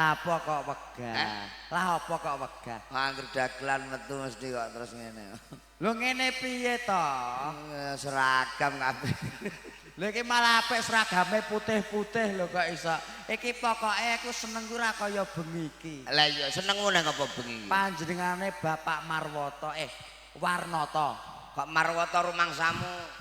Lah apa kok wegah? Eh? Lah apa kok wegah? Angger dagelan metu mesti kok terus ngene. Lho ngene piye to? Seragam kabeh. Lha iki malah apik seragame putih-putih lho kok iso. Iki pokoke aku seneng ku ora kaya bengi iki. Lah iya senengmu nang apa bengi iki? Panjenengane Bapak Marwoto Warnoto. Kok Marwoto rumangsamu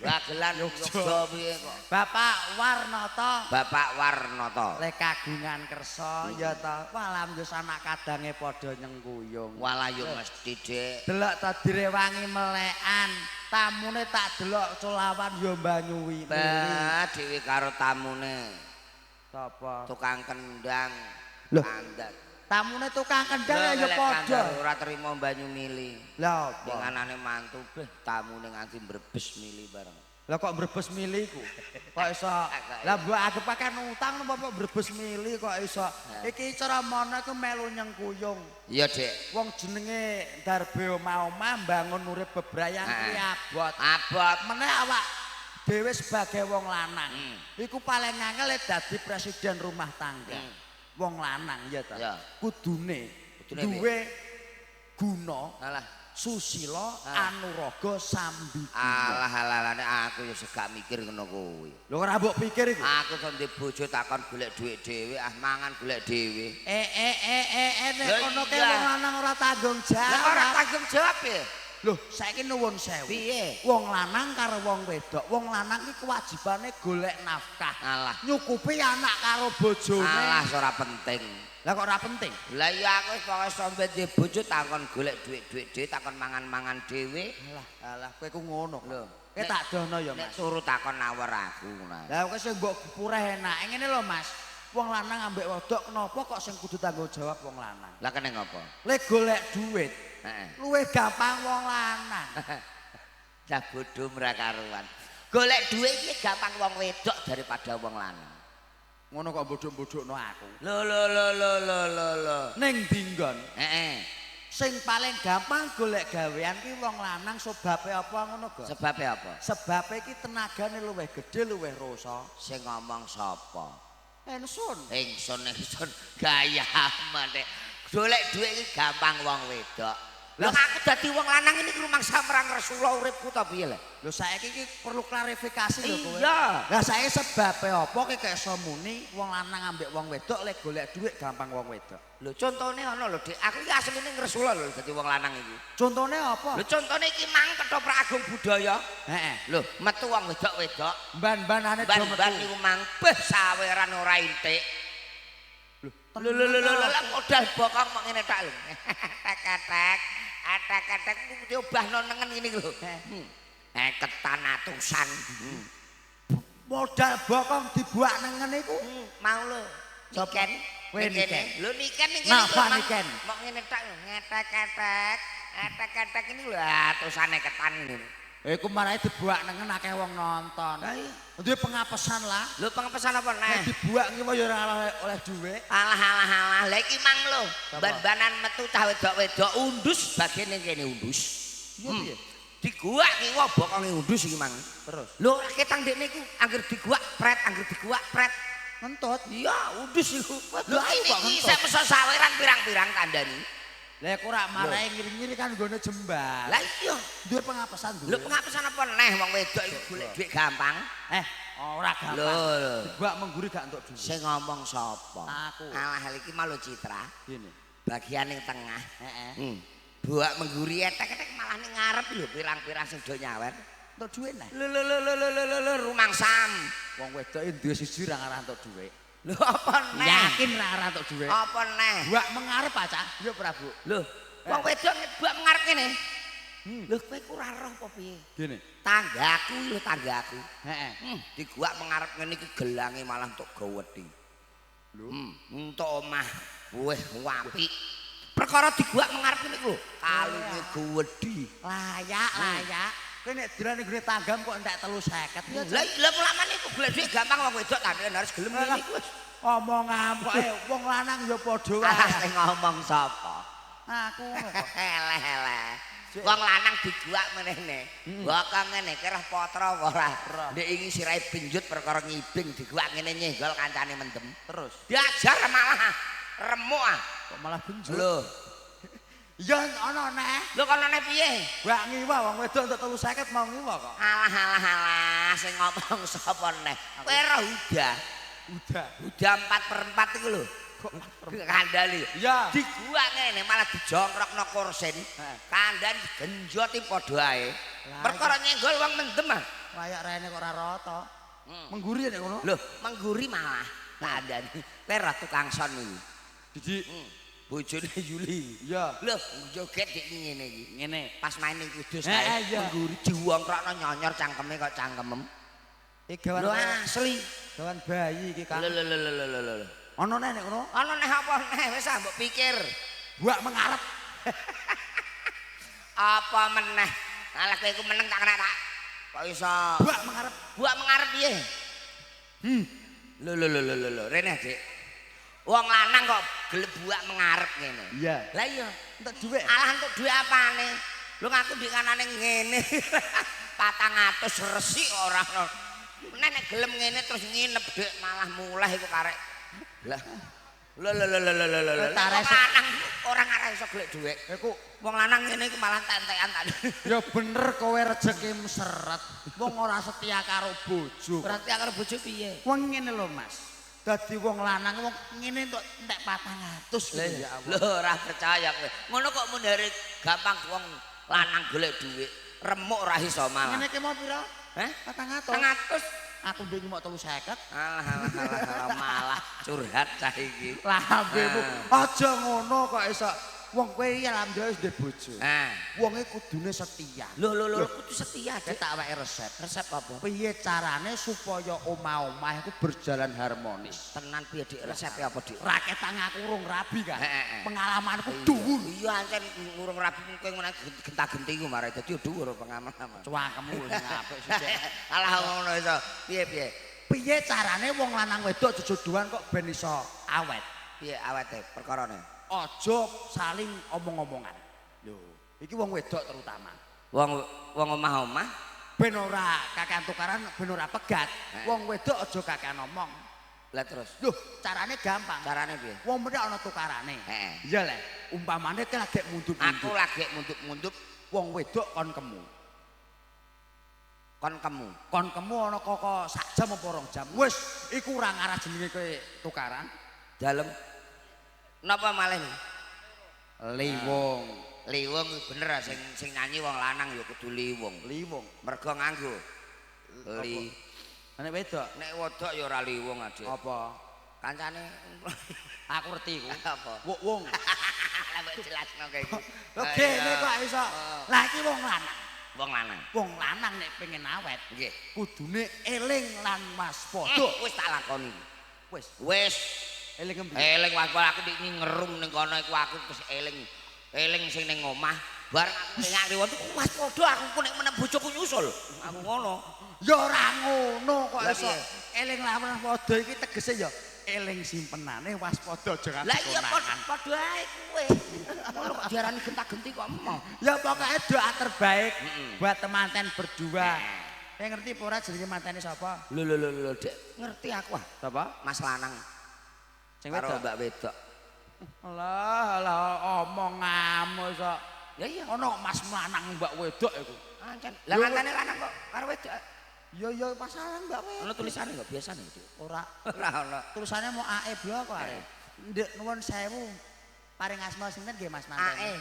dagelan Yogya piye kok? Bapak Warnoto. Bapak Warnoto. Lek kagungan kersa ya ta. Wah yo sanak kadange padha nyengkuyung. Walah yo mesti, Dik. Delok ta direwangi melekan. Tamune tak delok colawan yo banyuwi. Bah, dhewe karo tamune. Sapa? Tukang kendang. Lho. Kandan. Tamune tukang kendang ya padha. Ora trimo banyu mili. Lah apa? Dinganane mantu beh tamune nganti mbrebes mili bareng. Lah kok mbrebes mili iku? Kok iso? Lah mbok aku pakai utang napa kok mbrebes mili kok iso? Iki cara mono iku melu nyengkuyung. Iya, Dik. Wong jenenge darbe omah-omah mbangun urip bebrayan kuwi abot. Abot. Meneh awak dhewe sebagai wong lanang. Iku paling angel dadi presiden rumah tangga. Wong lanang ya ta. Kudune duwe guna. Alah. Susila anuraga sambiguna. Alah alah nek aku ya gak mikir ngono kuwi. Lho ora mbok pikir iku. Aku kok ndek bojo takon golek dhuwit dhewe, ah mangan golek dhewe. Nek kono ke wong lanang ora tanggung jawab. Lah ora tanggung jawab ya. Lho saiki nuwun sewu. Piye? Wong lanang karo wong wedok. Wong lanang iki kewajibane golek nafkah. Alah. Nyukupi anak karo bojone. Alah ora penting. Lah kok ora penting? Lah iya aku wis pokoke sampe duwe bojo takon golek dhuwit-dhuwit dhewe, takon mangan-mangan dhewe. Alah, alah kowe ku ngono. Lho, kowe tak dono ya, Mas. Nek turu takon nawar aku ngono. Lah kowe sing mbok pureh enak. Ngene lho, Mas. Wong lanang ambek wedok kenapa kok sing kudu tanggung jawab wong lanang? Lah kene ngopo? Le golek dhuwit. Heeh. Luwih gampang wong lanang. Dah bodho ora karuan. Golek dhuwit iki gampang wong wedok daripada wong lanang. Ngono kok bodhok-bodhokno aku. Lho lho lho lho lho lho lho. Ning ndi nggon? Heeh. Sing paling gampang golek gawean ki wong lanang sebabe apa ngono, Go? Sebabe apa? Sebabe ki tenagane luwih gedhe, luwih rosa. Sing ngomong sapa? Ingsun. Ingsun ingsun gaya amat. Golek dhuwit iki gampang wong wedok. Lho aku dadi wong lanang ini rumangsa merang Rasulullah uripku ta piye lho? Lho saiki iki perlu klarifikasi lho kowe. Iya. Lah saiki sebabe apa ki kok iso muni wong lanang ambek wong wedok lek golek dhuwit gampang wong wedok. Lho contone ana lho Dik, aku iki asline ngresula lho dadi wong lanang iki. Contone apa? Lho contone iki mang ketoprak agung budaya. Heeh. Lho metu wong wedok-wedok, ban-banane do metu. Ban-ban niku mang beh saweran ora intik. Lho lho lho lho modal bokong mok ngene tok lho. Tek-tek. Atak-atak diobahno nengen ngene iki lho. Ketan atusan. Modal bokong dibuak nengen iku mau lho. Niken. Kowe niken. Lho niken iki. Napa niken? Mok ngene tok lho, ngetek-etek. Atak-atak ini lho atusane ketan ngene. Iku marahe dibuak nengen akeh wong nonton. Lah iya. Duwe pengapesan lah. Lho pengapesan apa neh? Nek dibuak ngiwa ya ora oleh dhuwit. Alah alah alah. Lah iki mang lho, ban-banan metu cah wedok-wedok undus bagian kene undus. Iya piye? Diguak ngiwa bokonge undus iki mang. Terus. Lho ora ketang ndekne iku angger diguak pret, angger diguak pret. Ngentut. Iya, undus iku. Lho ayo kok iki isih meso saweran pirang-pirang kandhani. Lah aku ora marahe ngiri-ngiri kan nggone jembar. Lah iya, duwe pengapesan duwe. Lho pengapesan apa neh wong wedok iku golek dhuwit gampang? Ora gampang. Lho. Dibuak mengguri gak entuk dhuwit. Sing ngomong sapa? Aku. Alah iki malu Citra. Ngene. Bagian ning tengah. Heeh. Buak mengguri etek-etek malah ning ngarep lho pirang-pirang sing do nyawer. Entuk dhuwit neh. Lho lho lho lho lho lho rumangsam. Wong wedok iki duwe siji ra ngarah entuk dhuwit. Lho apa neh? Yakin ra arah entuk dhuwit. Apa neh? Buak mengarep Cah. Yo Prabu. Lho, wong wedok buak mengarep ngene. Lho kowe ku ora roh apa piye? Gene. Tanggaku lho tanggaku. Heeh. Diguak mengarep ngene iki gelange malah entuk gawedi. Lho, entuk omah weh apik. Perkara diguak mengarep ngene iku lho, kalunge gawedi. Layak, layak. Kowe nek dolan ning gone tanggam kok entek 350. Lah lha mulamane iku golek dhuwit gampang wong wedok tapi harus gelem ngene iku wis. Omong ampake wong lanang ya padha wae. Sing ngomong sapa? Aku ngono kok. Eleh eleh. Wong lanang diguak menehne. Bokong ngene ki roh potra apa ora? Ndek iki sirahe benjut perkara ngibing diguak ngene nyenggol kancane mendem. Terus diajar malah remuk ah. Kok malah benjut? Lho. Ya ana neh. Lho kono neh piye? Wak ngiwa wong wedok entuk 350 mau ngiwa kok. Alah alah alah sing ngomong sapa neh? Kowe roh udah. Udah. Udah 4/4 iku lho. Kok kandhane. Iya. Diguak ngene malah dijongkrokno kursin. Kandhane digenjoti padha ae. Perkara nyenggol wong mendem ah. Layak rene kok ora rata. Mengguri nek ngono. Lho, mengguri malah kandhane. Kowe roh tukang son iki. Didik. Bojone Yuli. Iya. Lho, joget dik ngene iki. Ngene. Pas main ning Kudus kae mengguri diwongkrokno nyonyor cangkeme kok cangkemem. Iki gawan lho asli. Gawan bayi iki, Kang. Lho lho lho lho lho. Ana neh nek ngono? Ana neh apa neh wis ah mbok pikir. Buak mengarep. Apa meneh? Alah kowe iku meneng tak kena tak. Kok iso? Buak mengarep. Buak mengarep piye? Lho lho lho lho lho, rene Dik. Wong lanang kok gelem buak mengarep ngene. Iya. Lah iya, entuk dhuwit. Alah entuk dhuwit apane? Lho ngaku ndek kanane ngene. 400 resik ora ono. Nek nek gelem ngene terus nginep Dik malah mulih iku karek. Lah. Lho lho lho lho lho lho. Wong lanang ora ngarah iso golek dhuwit. Iku wong lanang ngene iku malah entek-entekan tak. Ya bener kowe rezekimu seret. Wong ora setia karo bojo. Ora setia karo bojo piye? Wong ngene lho, Mas. Dadi wong lanang wong ngene entuk entek 400 lho ya Allah. Lho ora percaya kowe. Ngono kok mundare gampang wong lanang golek dhuwit. Remuk ora iso malah. Ngene iki mau pira? Heh? 400. 400. Aku ndek mok 350. Alah alah alah malah curhat cah iki. Lambemu aja ngono kok iso. Wong kowe iki alhamdulillah wis ndek bojo. Wonge kudune setia. Lho lho lho kudu setia. Dik tak weki resep. Resep apa? Piye carane supaya omah-omah iku berjalan harmonis? Tenan piye Dik? Resepe apa Dik? Raketang aku urung rabi kan. Pengalamanku dhuwur. Iya ancen urung rabi kowe ngene genta-genti ku mare dadi dhuwur pengalaman. Cuwakemu sing apik sithik. Alah ngono iso. Piye piye? Piye carane wong lanang wedok jejodohan kok ben iso awet? Piye awete perkarane? Aja saling omong-omongan. Lho, iki wong wedok terutama. Wong wong omah-omah ben ora kakean tukaran, ben ora pegat. Wong wedok aja kakean omong. Lah terus. Lho, carane gampang. Carane piye? Wong mesti ana tukarane. Heeh. Iya le, umpamane ki lagi mundup-mundup. Aku lagi mundup-mundup, wong wedok kon kemu. Kon kemu. Kon kemu ana kok sak jam apa 2 jam. Wis, iku ora ngarah jenenge kowe tukaran. Dalem napa malih? Liwung. Liwung bener sing sing nyanyi wong lanang ya kudu liwung. Liwung. Mergo nganggo li. Nek wedok, nek wedok ya ora liwung Adik. Apa? Kancane aku ngerti iku. Apa? Wung. Lah mbok jelasno kae iki. Lho gene kok iso. Lah iki wong lanang. Wong lanang. Wong lanang nek pengen awet, nggih, kudune eling lan waspada. Wis tak lakoni. Wis. Wis. Eling ngendi? Eling waspada aku nek ngerum ning kono iku aku terus eling. Eling sing ning omah, bareng aku ning liwat waspada aku nek meneng bojoku nyusul. Aku ngono. Ya ora ngono kok iso. Eling lan waspada iki tegese ya eling simpenane waspada aja Lah iya padha ae kowe. Ngono kok diarani genta-genti kok emoh. Ya pokoke doa terbaik buat temanten berdua. Kowe ngerti apa ora jenenge mantene sapa? Lho lho lho lho Dek, ngerti aku ah. Sapa? Mas lanang. Sing wedok mbak wedok. Alah alah omonganmu sok. Ya iya ana mas lanang mbak wedok iku. Ancen. Lah mantane lanang kok karo wedok. Ya ya pasaran mbak wedok. Ana tulisane kok biasane iki. Ora. Ora ana. Tulisane mau AE blok kok arek. Ndek nuwun sewu. Paring asma sinten nggih Mas manten? AE.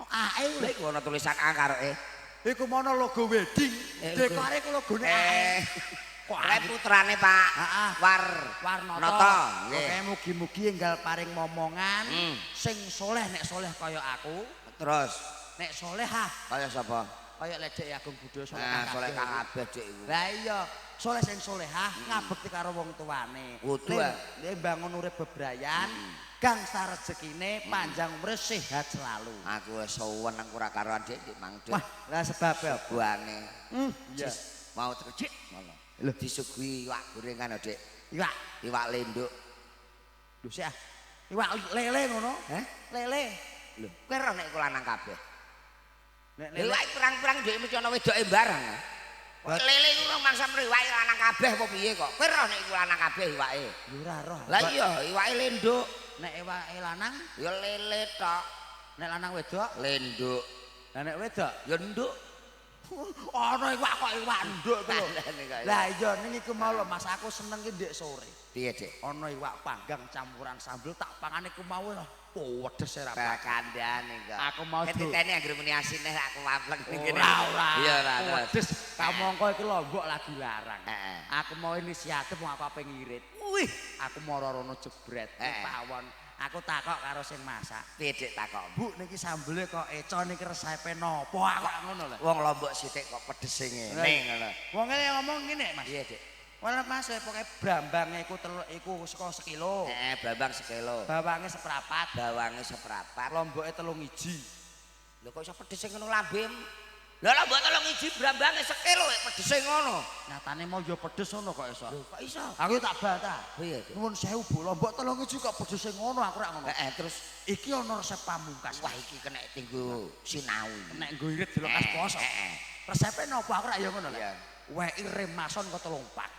Oh AE lho iku ana tulisan A karo E. Iku mono logo wedding. Dekore iku logone AE. Kok putrane Pak Warnoto. Nggih. Mugi-mugi enggal paring momongan sing soleh nek soleh kaya aku. Terus nek solehah kaya sapa? Kaya ledek Agung Budaya soleh kabeh. Soleh kabeh Dik iku. Lah iya, soleh sing solehah ngabekti karo wong tuane. Kudu le mbangun urip bebrayan, gangsa rezekine, panjang umure, sehat selalu. Aku wis seneng ora karo Dik Mang Dik. Wah, lah sebabe apa? Buane. Iya. Mau terus Dik ngono. Lho disuguhi iwak gorengan Dik. Iwak, iwak lenduk. Lho sik ah. Iwak lele ngono? Heh? Lele. Lho, kowe roh nek iku lanang kabeh. Nek lele Iwak pirang-pirang dhek mesti ana wedoke barang. Lele iku mangsa mrene iwake lanang kabeh apa piye kok? Kowe roh nek iku lanang kabeh iwake. Ya ora roh. Lah iya, iwake lenduk. Nek iwake lanang ya lele tok. Nek lanang wedok lenduk. Lah nek wedok ya nduk. Ana iwak kok iwak nduk iku lho. Lah iya ning iku mau lho Mas, aku seneng ki ndek sore. Piye, Dik? Ana iwak panggang campuran sambel tak pangane ku mau pedes ora Pak kandhane kok. Aku mau ketitene anggere muni asine aku wampleng ning kene. Ora ora. Iya ora. Pedes kamangka iki lombok lagi larang. Aku mau inisiatif wong aku ape ngirit. Wih, aku mara rono jebret pawon. Aku takok karo sing masak. Piye Dik takok? Bu niki sambele kok eco niki resepe napa? Aku ngono lho. Wong lombok sithik kok pedese ngene ngono. Wong ngene ngomong ngene Mas. Piye Dik? Wala Mas, pokoke brambange iku telur iku saka sekilo. Heeh, brambang sekilo. Bawange seprapat, bawange seprapat, lomboke 3 iji. Lho kok iso pedese ngono lambem? Lha lombok 3 iji brambange sekilo pedese ngono. Nyatane mau ya pedes ngono kok iso. Lho kok iso? Aku tak bantah. Piye? Nuwun sewu Bu, lombok 3 iji kok pedese ngono aku rak ngono. Heeh, terus iki ana resep pamungkas. Wah iki kena tinggo sinau. Nek nggo irit dilekas poso. Heeh. Resepe napa aku rak ya ngono lho. Iya. Weki remason kok 3 pak.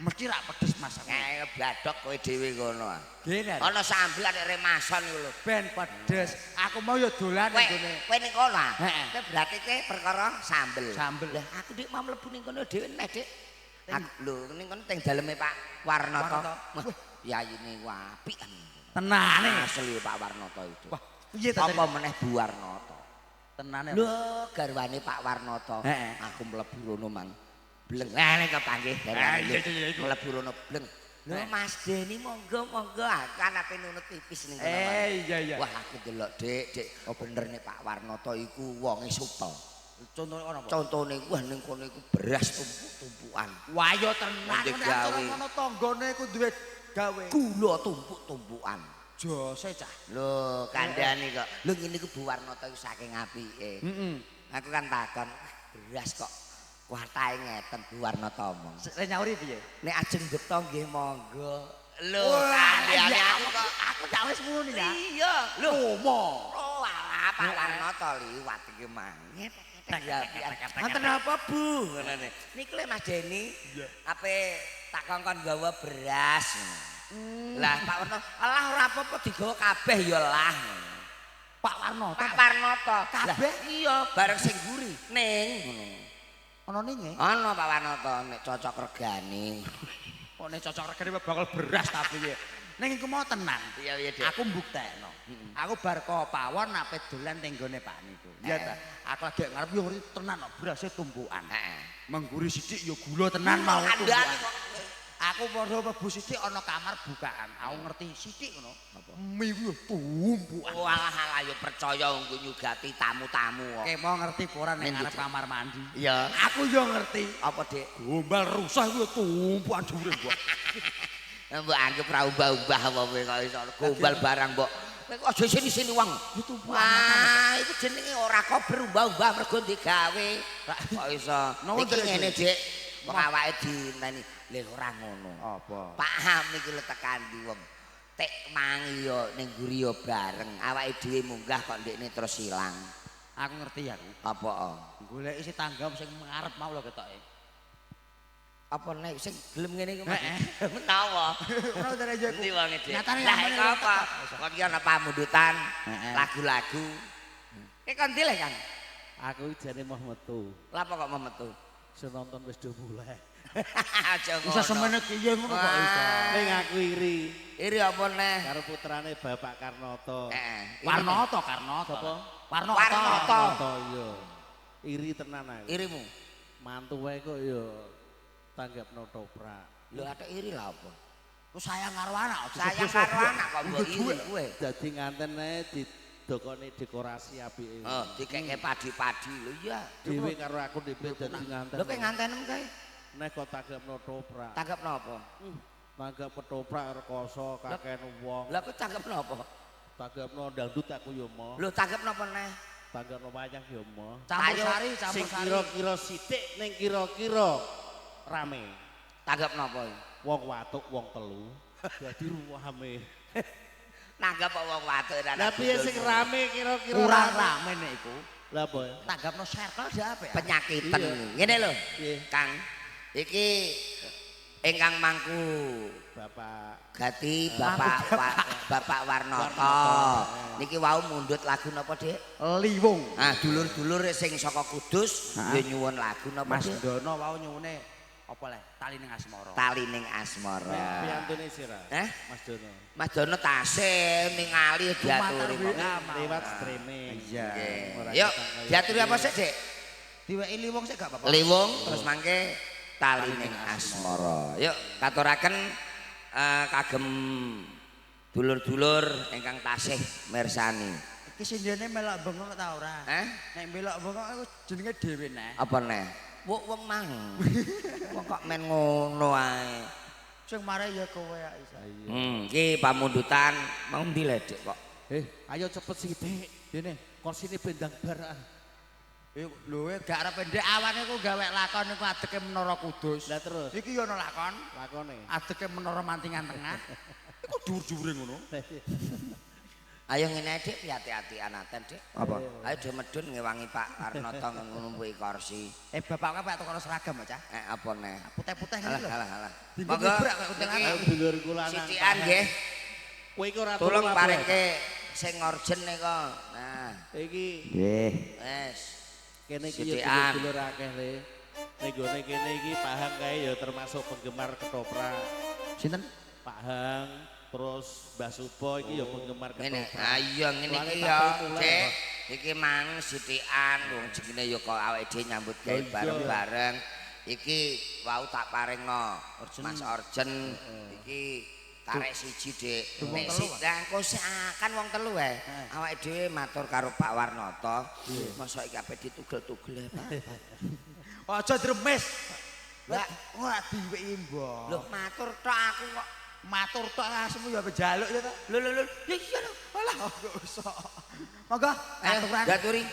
Mesti rak pedes Mas. Ngebladok kowe dhewe ngono. Gene. Ana sambel nek remason iku lho. Ben pedes. Aku mau ya dolan ning gone. Kowe ning kono. Heeh. Kowe berarti kowe perkara sambel. Sambel. Lah aku dik mau mlebu ning kono dhewe neh, Dik. Aku lho ning kono teng daleme Pak Warnoto. Wah, yayine ku apik kan. Tenane. Asli Pak Warnoto itu. Wah, piye ta? Apa meneh Bu Warnoto? Tenane. Lho, garwane Pak Warnoto. Aku mlebu rono mang. Bleng. Lah nek kepanggih garwane. Mlebu rono bleng. Lho Mas Deni monggo monggo aku kan ape nunut pipis ning kono. Iya iya. Wah aku delok Dik, Dik. Oh bener nek Pak Warnoto iku wonge supel. Contone ana apa? Contone wah ning kono iku beras tumpuk-tumpukan. Wah ya tenan nek ngono tanggane iku duwe gawe. Gula tumpuk-tumpukan. Jose cah. Lho kandhane kok. Lho ngene iku Bu Warnoto iku saking apike. Heeh. Aku kan takon beras kok kuwatahe ngeten Bu Warnoto omong. Sing nyauri piye? Nek ajeng beto nggih monggo. Lho kandhane aku kok aku tak wis muni ya. Iya. Lho omo. Oh alah Pak Warnoto liwat iki mang. Ya wonten apa Bu ngono. Niku lho Mas Deni. Ape tak kongkon gawa beras. Lah Pak Warno, alah ora apa-apa digawa kabeh ya lah. Pak Warnoto. Pak Warnoto kabeh? Iya, bareng sing guri ning ngono. Ana ninge? Ana Pak Warnoto nek cocok regane. Kok nek cocok regane bakal beras ta piye? Ning iku mau tenang. Iya iya Dik. Aku mbuktekno. Aku bar ko pawon ape dolan teng gone Pak niku. Iya ta. Aku lagi ngarep yo ngerti tenan kok berase tumpukan. Heeh. Mengguri sithik yo gula tenan mau tumpukan. Aku padha mlebu sithik ana kamar bukaan. Aku ngerti sithik ngono. Mie ku yo tumpukan. Walah alah yo percaya nggo nyugati tamu-tamu kok. Oke, mau ngerti apa ora ning ngarep kamar mandi. Iya. Aku yo ngerti. Apa, Dik? Gombal rusuh iku yo tumpukan dhuwure, Mbok. Mbok anggap ra ubah-ubah apa kowe kok iso gombal barang mbok. Kowe kok aja sini-sini wong. Yo tumpukan. Wah, iku jenenge ora kok berubah-ubah mergo digawe. Kok iso. Iki ngene, Dik. Wong awake dienteni. Lha ora ngono. Apa? Pak Ham iki lho tekan ndi wong. Tek mangi yo ning mburi yo bareng. Awake dhewe munggah kok ndekne terus ilang. Aku ngerti aku. Apa? Goleki si tangga sing ngarep mau lho ketoke. Apa nek sing gelem ngene iki Mas? Menawa. Ora udare yo iku. Endi wonge, Dik? Nyatane Lah iku apa? Kok iki ana pamundutan lagu-lagu. Ki kon ndi le, Kang? Aku jane moh metu. Lah apa kok moh metu? Sing nonton wis do mulai. Aja ngono. Iso semene kiye ngono kok iso. Ning aku iri. Iri apa neh? Karo putrane Bapak Karnoto. Heeh. Warnoto Karnoto. Sapa? Warnoto. Warnoto. Warnoto iya. Iri tenan aku. Irimu? Mantuwe kok ya tanggapno toprak. Lho atek iri lah apa? Ku sayang karo anak. Sayang karo anak kok mbok iri kowe. Dadi nganten ae didokone dekorasi apike. Oh, dikeke padi-padi lho iya. Dhewe karo aku dhewe dadi nganten. Lho kowe ngantenem kae? Nek kok tanggapno toprak. Tanggapno apa? Tanggap ketoprak rekoso kakean wong. Lah kowe tanggapno apa? Tanggapno dangdut aku ya moh. Lho tanggapno apa neh? Tanggapno wayang ya moh. Campur sari, campur sing sari. Kira-kira sithik ning kira-kira rame. Tanggapno apa? Wong watuk wong telu. Dadi rame. Nanggap wong watuk ora. Lah piye sing rame kira-kira? Kurang rame nek iku. Lah apa ya? Tanggapno circle dak apik. Penyakiten. Ngene lho. Kang. Iki ingkang mangku Bapak Gati Bapak Bapak Warnoto. Niki wau mundhut lagu napa, Dik? Liwung. Ah, dulur-dulur sing saka Kudus ya nyuwun lagu napa, Mas Dik? Dono wau nyuwune apa le? Tali ning asmara. Tali ning asmara. Piyantune sira. Eh? Mas Dono. Mas Dono tasih ningali diaturi. Lewat streaming. Iya. Yuk, diaturi apa sik, Dik? Diweki liwung sik gak apa-apa. Liwung terus mangke tali ning asmara. Yuk, katuraken kagem dulur-dulur ingkang tasih mirsani. Iki sindene melok bengok ta ora? Eh? Nek melok bengok iku jenenge dhewe neh. Apa neh? Wong wong mang. Wong kok men ngono ae. Sing mare ya kowe ya iso. Iki pamundutan mau ndi le, Dik kok? Ayo cepet sithik. Dene. Korsine bendang bar. Lho gak arep ndek awane ku gawe lakon iku adeke Menara Kudus. Lah terus. Iki yo ana lakon. Lakone. Adeke Menara Mantingan Tengah. Iku dhuwur-dhuwure ngono. Ayo ngene Dik, ati-ati anaten Dik. Apa? Ayo do medun ngewangi Pak Warnoto nglumpuki kursi. Bapak kok tukang seragam cah. Apa neh? Putih-putih ngene lho. Alah alah. Monggo kok Ayo dulurku lanang. Sithikan nggih. Kowe iki ora tolong parengke sing orjen nika. Nah, iki. Nggih. Wes. Kene iki ya dulur akeh le. Ning gone kene iki Pak Hang kae ya termasuk penggemar ketoprak. Sinten? Pak Hang, terus Mbah Supo iki ya penggemar ketoprak. Ah iya ngene iki ya, Cek. Iki mang sithikan wong jenenge ya kok awake dhewe nyambut gawe bareng-bareng. Iki wau tak paringno Mas Orjen iki karek siji, Dik. Nek sidang kok kan wong telu wae. Awake dhewe matur karo Pak Warnoto. Mosok iki ape ditugel-tugel Pak. Aja dremes. Lah ora diweki mbok. Lho matur tok aku kok. Matur tok asemu ya njaluk ya ta. Lho lho lho. Ya iya lho. Alah kok iso. Monggo aturan. Diaturi.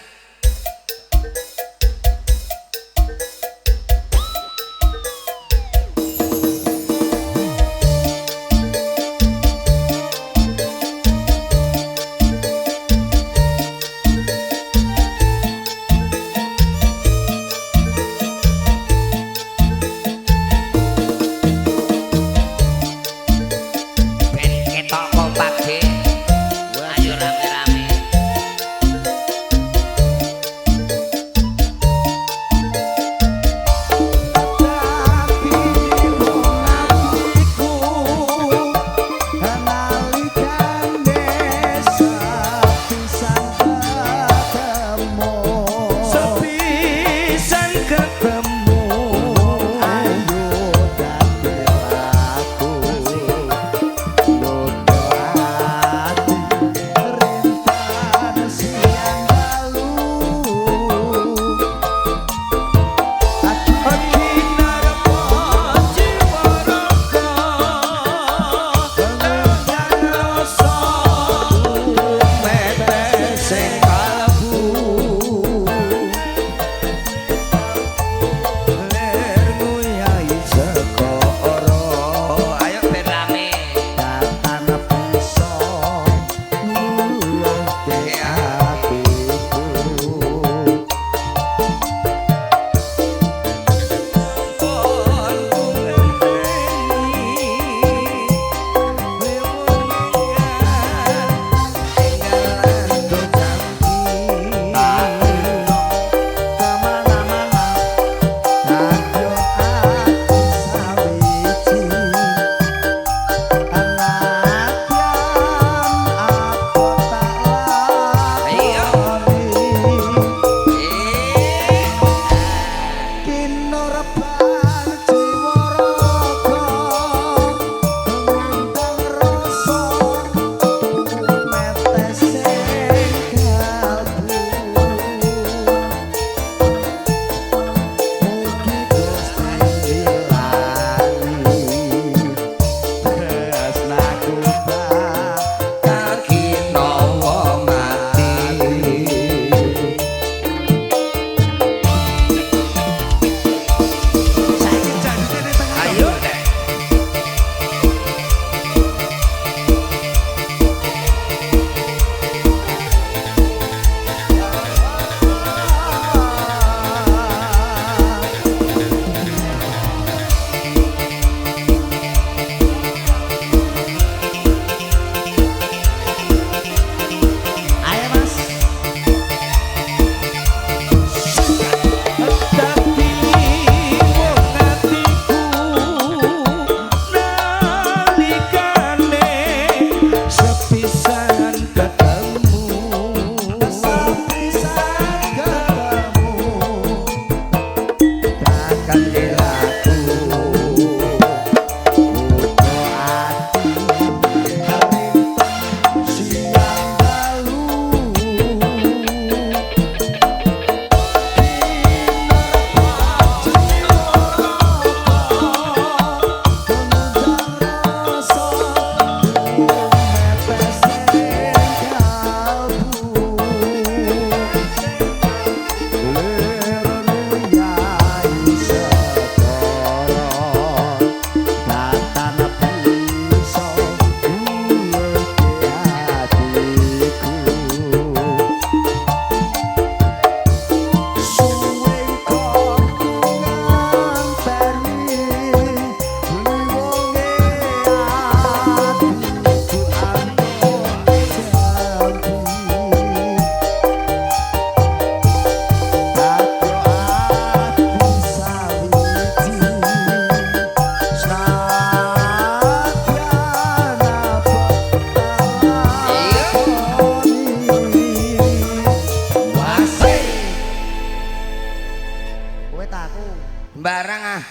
Sembarang ah.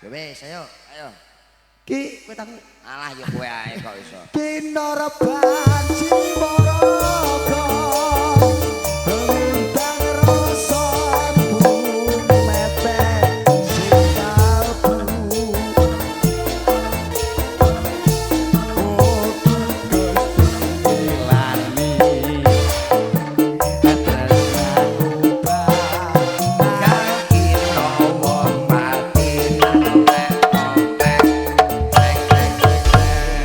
Ya wis, ayo. Ayo. Ki kowe tak alah ya kowe ae kok iso. Kinarban Cimaraga ngundang rasa bumete sing kalbu. Oh Gusti lani tresnaku bakal Kita wong mati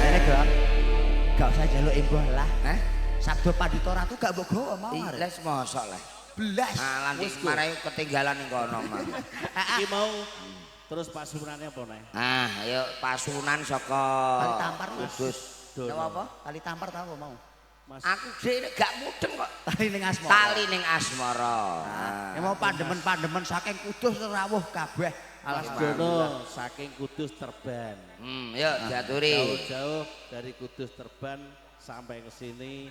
Ini gak gak usah jaluk imbuh lah. Hah? Sabdo Pandita Ratu gak mbok gawa mau arek. Lah mosok lah. Belas. Alah ndik marai ketinggalan ning kono mah. Iki mau terus pasunane apa neh? Ah, ayo pasunan saka Tali tampar Mas. Kudus. Dono. Apa? Tali tampar tau apa mau? Mas Aku dhewe gak mudeng kok. Tali ning asmara. Tali ning asmara. Ya mau pandemen-pandemen saking Kudus rawuh kabeh. Mas Dono saking Kudus Terban. Yuk diaturi. Jauh-jauh dari Kudus Terban sampai ke sini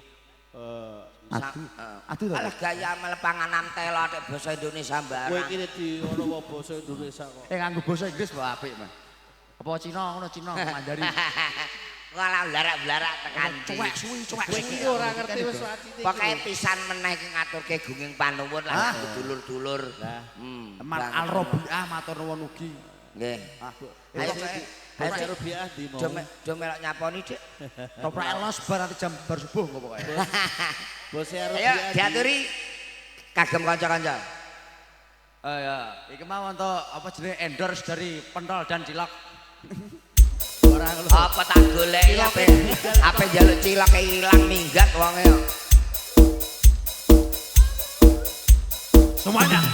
Aduh. Aduh to. Alah gaya melepangan telo nek basa Indonesia kowe barang. iki di ono apa basa Indonesia kok. Nganggo basa Inggris wae apik, Mas. Apa Cina ngono Cina Mandarin. Walah blarak-blarak tekan ndi. Cuek suwi, cuek Kowe suwi. iki ora ngerti wis wacine. Pokoke pisan meneh iki ngaturke gunging panuwun Ah. lan dulur-dulur. Lah. Mar Al Robiah matur nuwun ugi. Nggih. Ah, Ayo, Ayo Rubiah di mau. Do melok nyaponi, Dik. Toprak los bar nanti jam bar subuh kok pokoke. Bose Ayo Rubiah. diaturi kagem kanca-kanca. Oh ya, iki mau untuk apa jenenge endorse dari pentol dan cilok. Ora ngono. Apa tak goleki ape ape njaluk cilok ilang minggat wonge kok. Semuanya.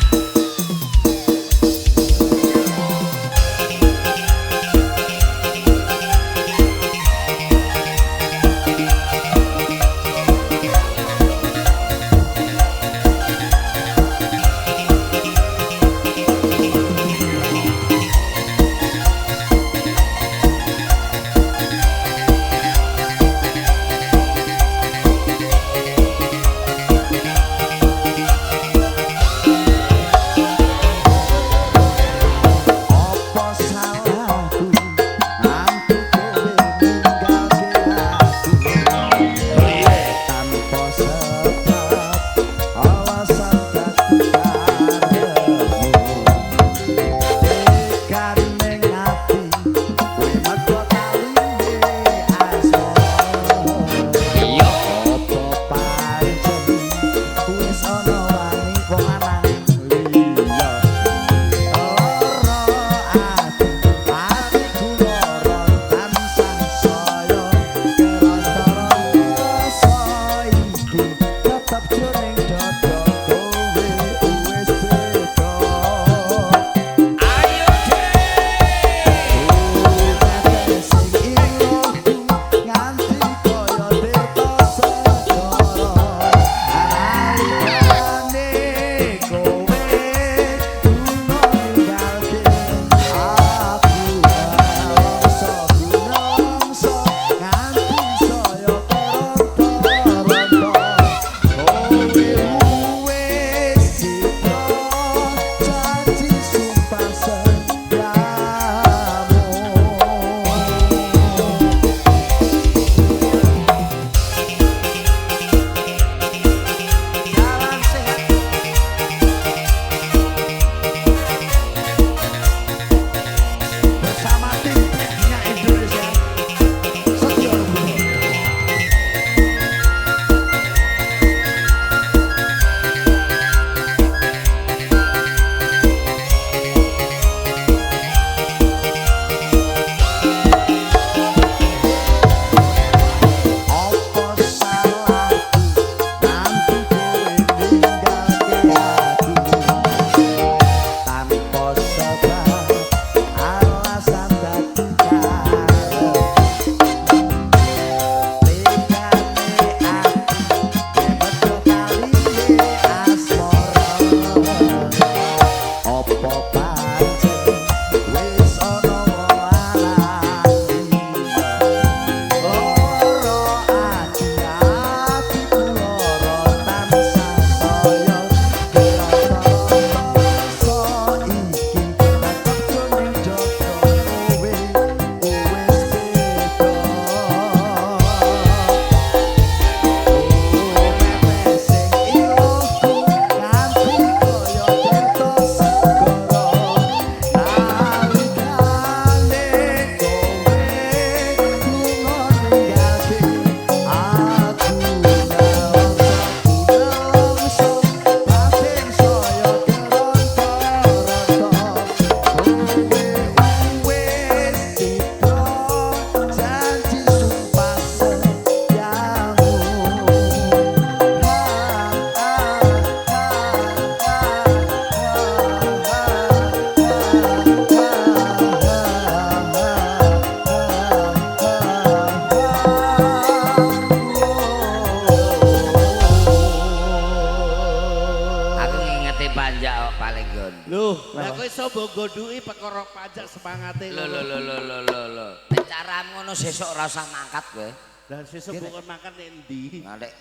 Loh, lah kowe iso mbok gondhuki perkara pajak semangate. Lho lho lho lho lho lho lho. Nek caramu ngono sesuk ora usah mangkat kowe. Lah sesuk mbok kon makan nek endi? Nek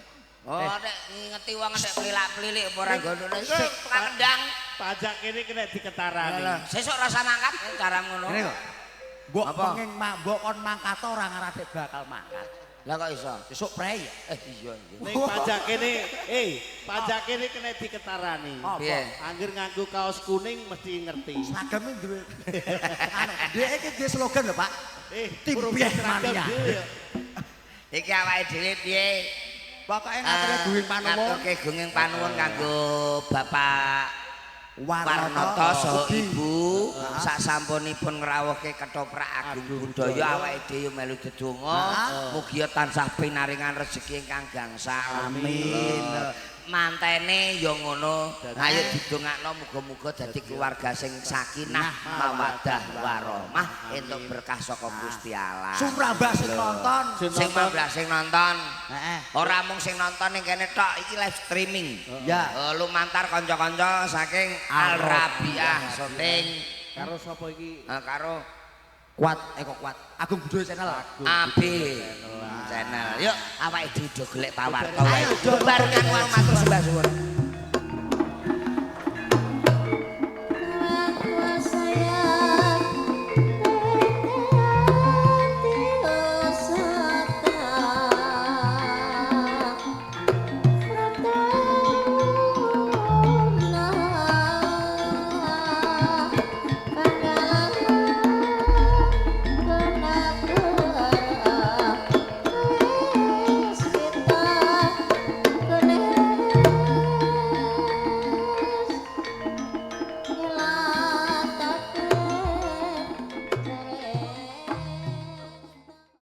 oh nek ngingeti wong nek plilak-plilik apa ora gondhone tukang kendang. Pajak kene kena diketarani. Sesuk ora usah mangkat nek caramu ngono. Ngene kok. Mbok pengin mbok kon mangkat ora ngarep bakal mangkat. Lah kok iso? Sesuk prei ya. Iya iya. Ning pajak kene, pajak kene kena diketarani. Piye? Angger nganggo kaos kuning mesti ngerti. Seragame duwe. Anu, dhek iki duwe slogan lho, Pak. Tim mania. Iki awake dhewe piye? Pokoke ngaturke gunging panuwun. Ngaturke gunging panuwun kanggo Bapak Warnoto saha Ibu sak sampunipun ngrawuhke ketoprak agung budaya awake dhewe melu dedonga mugi tansah pinaringan rejeki ingkang gangsal. Amin. Mantene ya ngono, ayo didongakno muga-muga dadi keluarga sing sakinah mawaddah warahmah entuk berkah saka Gusti Allah. Sumrambah sing nonton, sing mambah sing nonton. Heeh. Ora mung sing nonton ning kene tok, iki live streaming. Ya. Lumantar kanca-kanca saking Al Rabiah syuting karo sapa iki? Karo Kuat, Eko Kuat. Agung Budaya Channel. AB Channel. Yuk awake dhewe do golek pawarta. Ayo, Barengan matur sembah suwun.